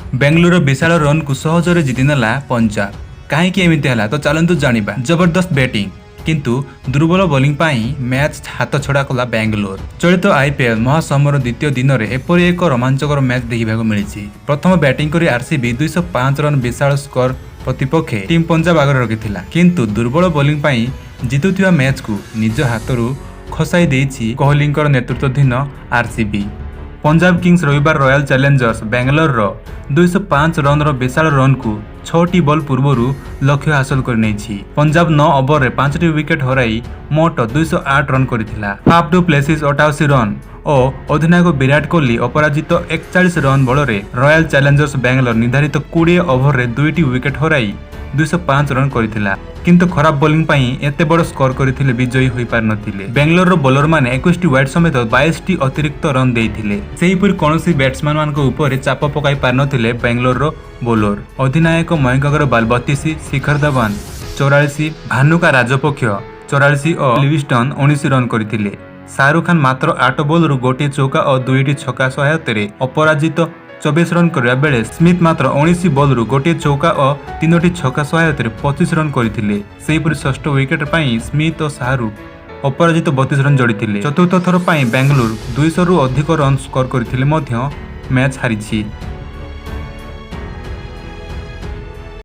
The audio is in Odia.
ବେଙ୍ଗାଲୁରୁର ବିଶାଳ ରନ୍କୁ ସହଜରେ ଜିତିନେଲା ପଞ୍ଜାବ। କାହିଁକି ଏମିତି ହେଲା, ତ ଚାଲନ୍ତୁ ଜାଣିବା। ଜବରଦସ୍ତ ବ୍ୟାଟିଂ କିନ୍ତୁ ଦୁର୍ବଳ ବୋଲିଂ ପାଇଁ ମ୍ୟାଚ୍ ହାତଛଡ଼ା କଲା ବାଙ୍ଗାଲୋର। ଚଳିତ ଆଇପିଏଲ୍ ମହାସମର ଦ୍ୱିତୀୟ ଦିନରେ ଏପରି ଏକ ରୋମାଞ୍ଚକର ମ୍ୟାଚ୍ ଦେଖିବାକୁ ମିଳିଛି। ପ୍ରଥମ ବ୍ୟାଟିଂ କରି ଆରସିବି 205 ରନ୍ ବିଶାଳ ସ୍କୋର ପ୍ରତିପକ୍ଷ ଟିମ୍ ପଞ୍ଜାବ ଆଗରେ ରଖିଥିଲା। କିନ୍ତୁ ଦୁର୍ବଳ ବୋଲିଂ ପାଇଁ ଜିତୁଥିବା ମ୍ୟାଚ୍କୁ ନିଜ ହାତରୁ ଖସାଇ ଦେଇଛି କୋହଲିଙ୍କର ନେତୃତ୍ୱାଧୀନ ଆରସିବି। ପଞ୍ଜାବ କିଙ୍ଗସ୍ ରବିବାର ରୟାଲ ଚ୍ୟାଲେଞ୍ଜର୍ସ ବାଙ୍ଗାଲୋରର 205 ରନ୍ର ବିଶାଳ ରନ୍କୁ 6ଟି ବଲ୍ ପୂର୍ବରୁ ଲକ୍ଷ୍ୟ ହାସଲ କରିନେଇଛି। ପଞ୍ଜାବ 9 ଓଭରରେ 5ଟି ୱିକେଟ୍ ହରାଇ ମୋଟ 208 ରନ୍ କରିଥିଲା। ଫାଫ୍ ଡୁ ପ୍ଲେସିସ୍ 88 ରନ୍ ଓ ଅଧିନାୟକ ବିରାଟ କୋହଲି ଅପରାଜିତ 41 ରନ୍ ବଳରେ ରୟାଲ ଚ୍ୟାଲେଞ୍ଜର୍ସ ବାଙ୍ଗାଲୋର ନିର୍ଦ୍ଧାରିତ 20 ଓଭରରେ 2ଟି ୱିକେଟ୍ ହରାଇ 205 ରନ୍ କରିଥିଲା। କିନ୍ତୁ ଖରାପ ବୋଲିଂ ପାଇଁ ଏତେ ବଡ଼ ସ୍କୋର କରିଥିଲେ, ବିଜୟୀ ହୋଇପାରିନଥିଲେ। ବାଙ୍ଗାଲୋରର ବୋଲରମାନେ 21ଟି ୱାଇଡ୍ ସମେତ 22ଟି ଅତିରିକ୍ତ ରନ୍ ଦେଇଥିଲେ। ସେହିପରି କୌଣସି ବ୍ୟାଟ୍ସମ୍ୟାନମାନଙ୍କ ଉପରେ ଚାପ ପକାଇ ପାରିନଥିଲେ ବାଙ୍ଗାଲୋରର ବୋଲର। ଅଧିନାୟକ ମୟଙ୍କ ଅଗ୍ରୱାଲ 32, ଶିଖର ଧୱନ 44, ଭାନୁକା ରାଜପକ୍ଷ 44 ଓ ଲିଭିଷ୍ଟନ 19 ରନ୍ କରିଥିଲେ। ଶାହରୁଖ ଖାନ ମାତ୍ର 8 ବୋଲରୁ 1 ଚୌକା ଓ 2ଟି ଛକା ସହାୟତାରେ ଅପରାଜିତ 24 ରନ୍ କରିବା ବେଳେ ସ୍ମିଥ୍ ମାତ୍ର 19 ବଲରୁ 1 ଚୌକା ଓ 3ଟି ଛକା ସହାୟତାରେ 25 ରନ୍ କରିଥିଲେ। ସେହିପରି ଷଷ୍ଠ ୱିକେଟ୍ ପାଇଁ ସ୍ମିଥ୍ ଓ ଶାହରୁଖ ଅପରାଜିତ 32 ରନ୍ ଯୋଡ଼ିଥିଲେ। ଚତୁର୍ଥ ଥର ପାଇଁ ବାଙ୍ଗାଲୋର 200ରୁ ଅଧିକ ରନ୍ ସ୍କୋର କରିଥିଲେ ମଧ୍ୟ ମ୍ୟାଚ୍ ହାରିଛି।